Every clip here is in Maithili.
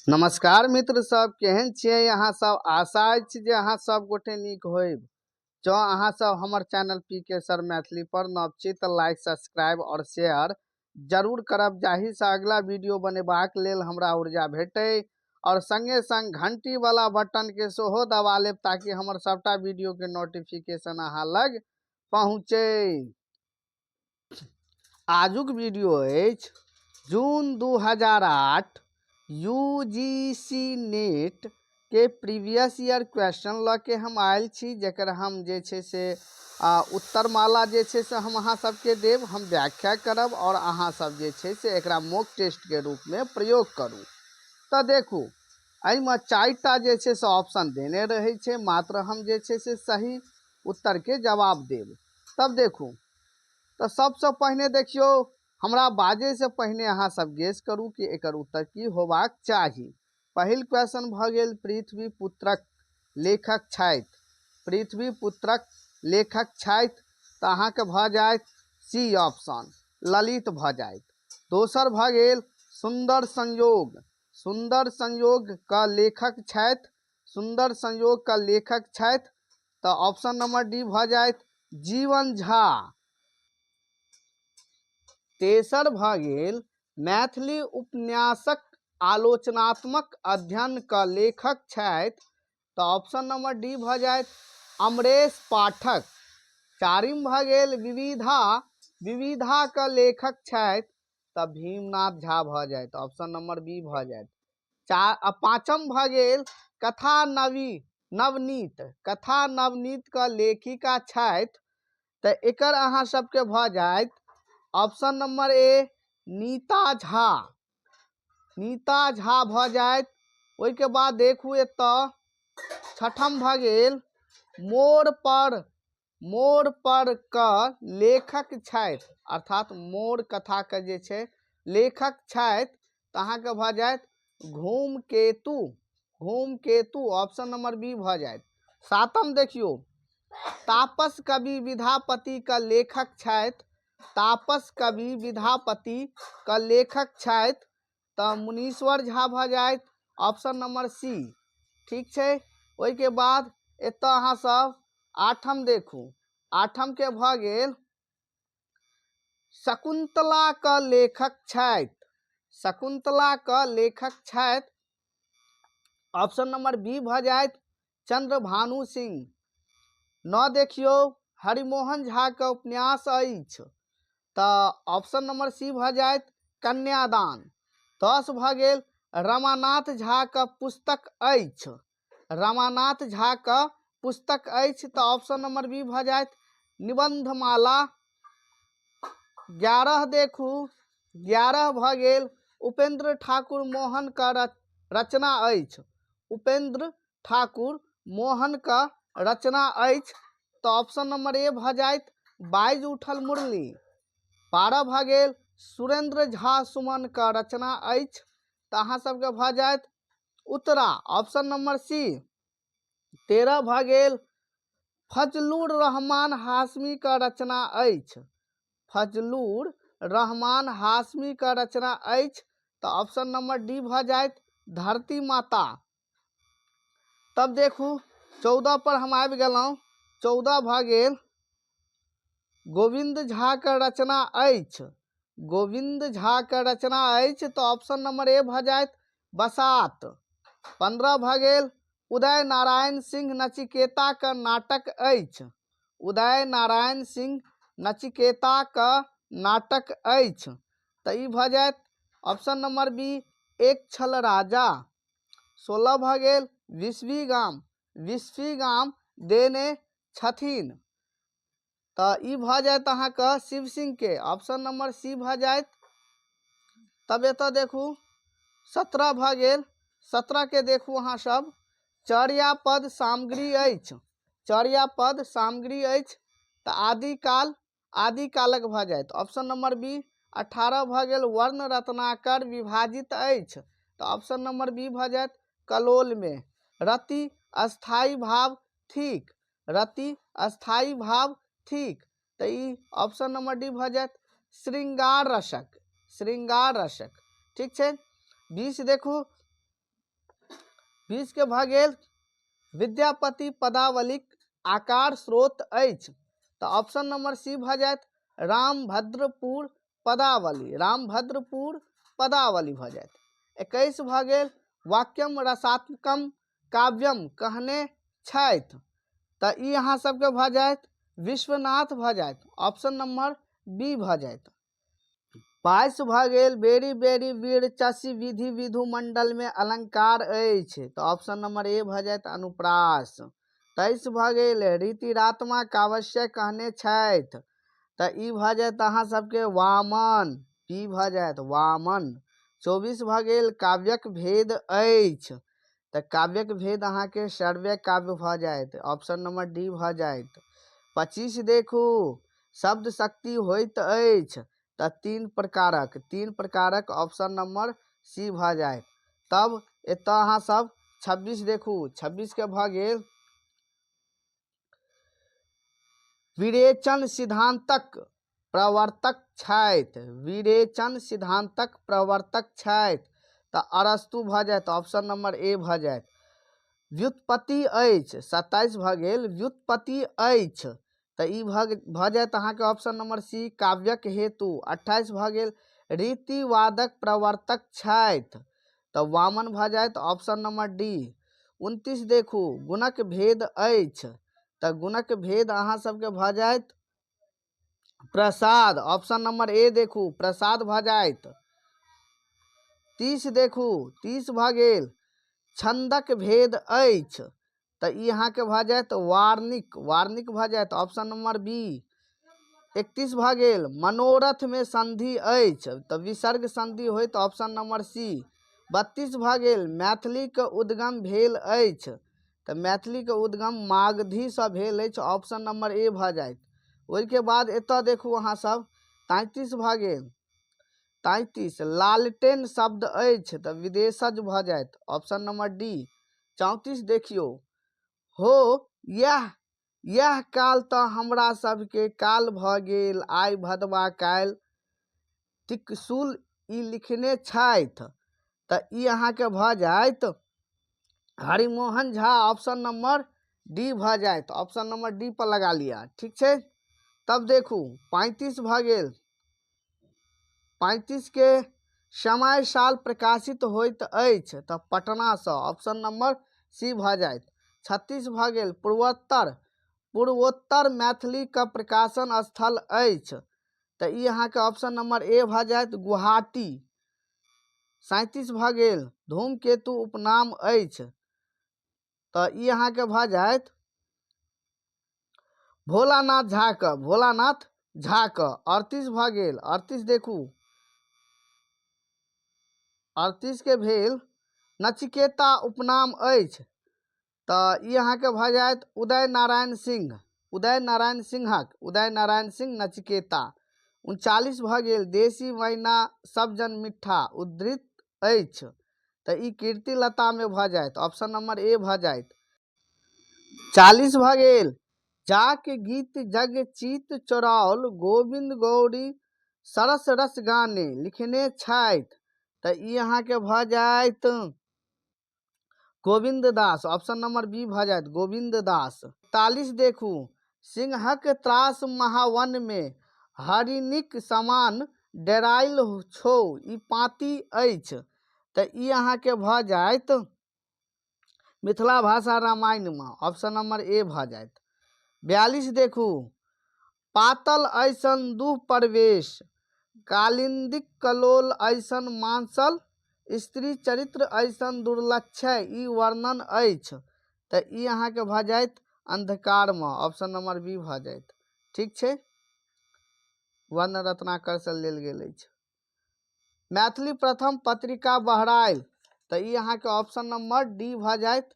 नमस्कार मित्र सब, केहन छियै अहाँ सब? आशा अछि जे अहाँ सब गोटे नीक होइब। जँ अहाँ सब हमर चैनल पी के सर मैथिली पर नव छी तऽ लाइक, सब्सक्राइब और शेयर जरूर करब, जाहिसँ अगला वीडियो बनेबाक लेल हमरा ऊर्जा भेटै। और संगे संग घंटी वाला बटन के सेहो दबा लेब ताकि हमर सबटा वीडियो के नोटिफिकेशन अहाँ लग पहुँचे। आजुक वीडियो अछि जून 2008 यूजीसी नेट के प्रीवियस ईयर क्वेश्चन लऽ के हम आयल छी, जकर हम जे छै से उत्तरमाला जे छै से हम अहाँ सबके देब, हम व्याख्या करब और अहाँ सब जे छै से एकरा मॉक टेस्ट के रूप में प्रयोग करू। तऽ देखू, एहिमे चारिटा जे छै से ऑप्शन देने रहै छै, मात्र हम जे छै से सही उत्तरके जवाब देब। तब देखू, तऽ सबसँ पहिने देखियौ, हमरा बाजैसँ पहिने अहाँ सब गेस करू कि एकर उत्तर की होबाक चाही। पहिल क्वेश्चन भऽ गेल पृथ्वी पुत्रक लेखक छथि। पृथ्वी पुत्रक लेखक छथि तऽ अहाँके भऽ जायत सी ऑप्शन, ललित भऽ जायत। दोसर भऽ गेल सुन्दर संयोग। सुन्दर संयोग का लेखक छथि, सुन्दर संयोग का लेखक छथि तऽ ऑप्शन नंबर डी भऽ जायत जीवन झा। तेसर भऽ गेल मैथिली उपन्यासक आलोचनात्मक अध्ययन का लेखक छथि तऽ ऑप्शन नंबर डी भऽ जायत अमरेश पाठक। चारिम भऽ गेल विविधा, विविधा का लेखक छथि तऽ भीमनाथ झा भऽ जायत, ऑप्शन नंबर बी भऽ जायत। पाँचम भऽ गेल कथा नवी नवनीत, कथा नवनीत का लेखिका छथि तऽ एकर अहाँ सबके भऽ जायत option number A Neeta Jha, Neeta Jha भऽ जायत। ओहिके बाद देखू एतऽ छठम भऽ गेल मोर पर, मोर पर क लेखक छथि, अर्थात मोर कथा के जे छै लेखक छथि तऽ अहाँके भऽ जायत घूमकेतु, घूमकेतु ऑप्शन नंबर बी भऽ जायत। सातम देखियौ, तापस कवि विद्यापति का लेखक छथि, तापस कवि विद्यापति का लेखक छथि तऽ मुनीश्वर झा भऽ जायत, ऑप्शन नंबर सी। ठीक छै, ओहिके बाद एतऽ अहाँ सब आठम देखू, आठम के भऽ गेल शकुंतला का लेखक छथि, शकुंतला का लेखक छथि, ऑप्शन नंबर बी भऽ जायत चंद्रभानु सिंह। नौ देखियौ, हरिमोहन झा के उपन्यास अछि तऽ ऑप्शन नंबर सी भऽ जायत कन्यादान। 10 भऽ गेल रमानाथ झा के पुस्तक अछि, रमानाथ झा के पुस्तक अछि तऽ ऑप्शन नंबर बी भऽ जायत निबंधमाला। 11 देखू, 11 भऽ गेल उपेंद्र ठाकुर मोहन का रचना अछि, उपेंद्र ठाकुर मोहन का रचना अछि तऽ ऑप्शन नंबर ए भऽ जायत बाजि उठल मुरली। 12 भऽ गेल सुरेंद्र झा सुमन का रचना अछि तऽ अहाँ सबके भऽ जायत उत्तरा, ऑप्शन नंबर सी। 13 भऽ गेल फजलुर रहमान हाशमी का रचना अछि, फजलुर रहमान हाशमी का रचना अछि तऽ ऑप्शन नंबर डी भऽ जायत धरती माता। तब देखू 14 पर हम आबि गेलहुँ, 14 भऽ गेल गोविंद झा के रचना अछि, गोविंद झा के रचना अछि तऽ ऑप्शन नंबर ए भऽ जायत बसात। 15 भऽ गेल उदय नारायण सिंह नचिकेता के नाटक अछि, उदय नारायण सिंह नचिकेता के नाटक अछि तऽ ई भऽ जायत ऑप्शन नंबर बी एक छल राजा। 16 भऽ गेल विस्फी गाम, विस्फी गाम देने छथिन तऽ ई भऽ जायत अहाँके शिव सिंह के, ऑप्शन नंबर सी भऽ जायत। तब एतऽ देखू 17 भऽ गेल, 17 के देखू अहाँ सब चर्यापद सामग्री अछि, चर्यापद सामग्री अछि तऽ आदिकाल, आदिकालक भऽ जायत ऑप्शन नंबर बी। 18 भऽ गेल वर्ण रत्नाकर विभाजित अछि तऽ ऑप्शन नंबर बी भऽ जायत कलोल में। रति अस्थायी भाव थिक, रति अस्थायी भाव थिक तऽ ई ऑप्शन नंबर डी भऽ जायत श्रृंगार रसक, श्रृंगार रसक। ठीक छै, 20 देखू, 20 के भऽ गेल विद्यापति पदावलीक आकार स्रोत अछि, तऽ ऑप्शन नंबर सी भऽ जायत रामभद्रपुर पदावली, रामभद्रपुर पदावली भऽ जायत। 21 भऽ गेल वाक्यम रसात्मकम काव्यम कहने छथि, तऽ ई अहाँ सबके भऽ जायत विश्वनाथ भऽ जायत, ऑप्शन नंबर बी भऽ जायत। 22 भऽ गेल बेरी बेरी वीर चसी विधि विधु मंडल में अलंकार अछि, तऽ ऑप्शन नंबर ए भऽ जायत अनुप्रास। 23 भऽ गेल रीतिरात्मा कावश्य कहने छथि, तऽ ई भऽ जायत अहाँ सबके वामन, पी भऽ जायत वामन। 24 भऽ गेल काव्यक भेद अछि, तऽ काव्यक भेद अहाँके श्रव्य काव्य भऽ जायत, ऑप्शन नंबर डी भऽ जायत। 25 देखू शब्द शक्ति होइत अछि, तऽ 3 प्रकारक, 3 प्रकारक ऑप्शन नंबर सी भऽ जायत। तब एतऽ अहाँ सब 26 देखू, 26 के भऽ गेल विरेचन सिद्धांतक प्रवर्तक छथि, विरेचन सिद्धांतक प्रवर्तक छथि, तऽ अरस्तु भऽ जायत, ऑप्शन नंबर ए भऽ जायत। व्युत्पत्ति अछि, 27 भऽ गेल व्युत्पत्ति अछि, तऽ ई भऽ जायत अहाँके ऑप्शन नंबर सी काव्यक हेतु। 28 भऽ गेल रीतिवादक प्रवर्तक छथि, तऽ वामन भऽ जायत, ऑप्शन नंबर डी। 29 देखू गुणक भेद अछि, तऽ गुणक भेद अहाँ सबके भऽ जायत प्रसाद, ऑप्शन नंबर ए देखू प्रसाद भऽ जायत। 30 देखू, 30 भऽ गेल छंदक भेद अछि, तऽ ई अहाँके भऽ जायत वार्णिक, वार्णिक भऽ जायत, ऑप्शन नंबर बी। 31 भऽ गेल मनोरथ में संधि अछि, तऽ विसर्ग संधि होइत, ऑप्शन नंबर सी। 32 भऽ गेल मैथिली के उद्गम भेल अछि, तऽ मैथिली के उद्गम मागधीसँ भेल अछि, ऑप्शन नंबर ए भऽ जायत। ओहिके बाद एतऽ देखू अहाँ सब 33 भऽ गेल, 33 लालटेन शब्द अछि, तऽ विदेशज भऽ जायत, ऑप्शन नंबर डी। 34 देखियौ हो यह काल तऽ हमरा सबके काल भऽ गेल, आइ भदवा काल्हि तिकसुल ई लिखने छथि, तऽ ई अहाँके भऽ जायत Harimohan Jha, option number D भऽ जायत, ऑप्शन नंबर डी पर लगा लिअ, ठीक छै। तब देखू 35 भऽ गेल, 35 के समय साल प्रकाशित होइत अछि, तऽ पटनासँ, ऑप्शन नंबर सी भऽ जायत। 36 भऽ गेल पूर्वोत्तर, पूर्वोत्तर मैथिली के प्रकाशन स्थल अछि, तऽ ई अहाँके ऑप्शन नंबर ए भऽ जायत गुवाहाटी। 37 भऽ गेल धूमकेतु उपनाम अछि, तऽ ई अहाँके भऽ जायत भोलानाथ झा के, भोलानाथ झा के। 38 भऽ गेल, 38 देखू, 38 के भेल नचिकेता उपनाम अछि, तऽ ई अहाँके भऽ जायत उदय नारायण सिंह, उदय नारायण सिंहक, उदय नारायण सिंह नचिकेता। 39 भऽ गेल देशी मैना सब जन मिठ्ठा उद्धृत अछि, तऽ ई कीर्तिलता में भऽ जायत, ऑप्शन नंबर ए भऽ जायत। 40 भऽ गेल जाक गीत जग चीत चोराओल गोविंद गौरी सरस रस गाने लिखने छथि, तऽ ई अहाँके भऽ जायत Govind Das, option number B भऽ जायत गोविंद दास। 41 देखू सिंहक त्रास महावन में हरिणीक समान डेरायल छौ, ई पाँति अछि, तऽ ई अहाँके भऽ जायत मिथिला भाषा रामायण में, ऑप्शन नंबर ए भऽ जायत। 42 देखू पातल ऐसन दुह प्रवेश कालिंदिक कलोल ऐसन मांसल स्त्री चरित्र ऐसन दुर्लक्ष्य, ई वर्णन अछि, तऽ ई अहाँके भऽ जायत अंधकार में, ऑप्शन नंबर बी भऽ जायत, ठीक छै। वर्ण रत्नाकर से लेल गेल अछि। मैथिली प्रथम पत्रिका बहरायल, तऽ ई अहाँके ऑप्शन नंबर डी भऽ जायत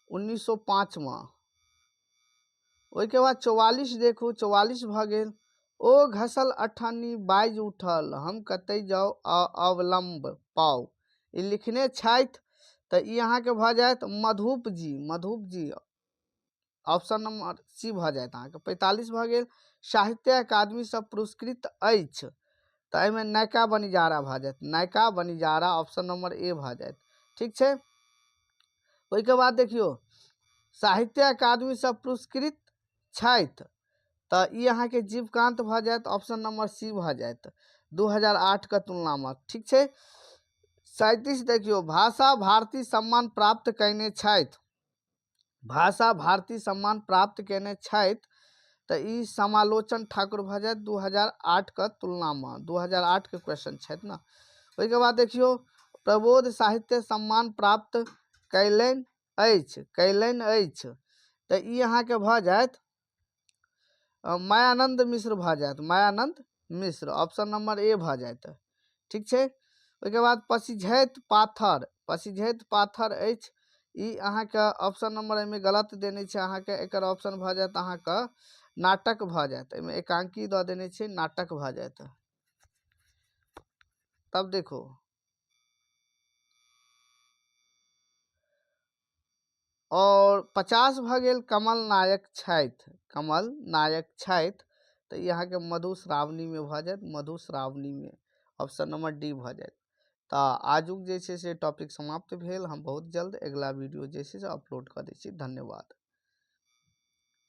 1905 में। ओहिके बाद 44 देखू, 44 भऽ गेल ओ घसल अठन्नी बाजि उठल हम कतय जाउ अवलंब पाउ, ई लिखने छथि, तऽ ई अहाँके भऽ जायत Madhup ji, Madhup ji, option number C भऽ जायत अहाँके। 45 भऽ गेल साहित्य अकादमी से पुरस्कृत अछि, तऽ एहिमे नयका बनिजारा भऽ जायत, नयका बनिजारा, ऑप्शन नंबर ए भऽ जायत, ठीक छै। ओहिके बाद देखियौ, साहित्य अकादमीसँ पुरस्कृत छथि, तऽ ई अहाँके जीवकांत भऽ जायत, ऑप्शन नंबर सी भऽ जायत 2008 के तुलनामे। ठीक छै। 37 देखियौ, भाषा भारती सम्मान प्राप्त कयने छथि। भाषा भारती सम्मान प्राप्त कयने छथि, तऽ ई समालोचन ठाकुर भऽ जायत 2008 के तुलनामे। 2008 के क्वेश्चन छथि ने। ओहिके बाद देखियौ, प्रबोध साहित्य सम्मान प्राप्त कयलनि अछि, कयलनि अछि, तऽ ई अहाँके भऽ जायत मायानन्द मिश्र भऽ जायत। Mayanand Mishra, option number A भऽ जायत। ठीक छै। ओहिके बाद पसिझैत पाथर, पसिझैत पाथर अछि, ई अहाँके ऑप्शन नंबर एहिमे गलत देने छै अहाँके। एकर ऑप्शन भऽ जायत अहाँके नाटक भऽ जायत। एहिमे एकांकी दऽ देने छै, नाटक भऽ जायत। तब देखो, आओर 50 भऽ गेल, कमल नायक छथि। कमल नायक छथि, तऽ ई अहाँके मधुश्रावणीमे भऽ जायत। मधुश्रावणीमे ऑप्शन नंबर डी भऽ जायत। तऽ आजुक जे छै से टॉपिक समाप्त भेल। हम बहुत जल्द अगिला वीडियो जे छै से अपलोड कऽ दै छी। धन्यवाद।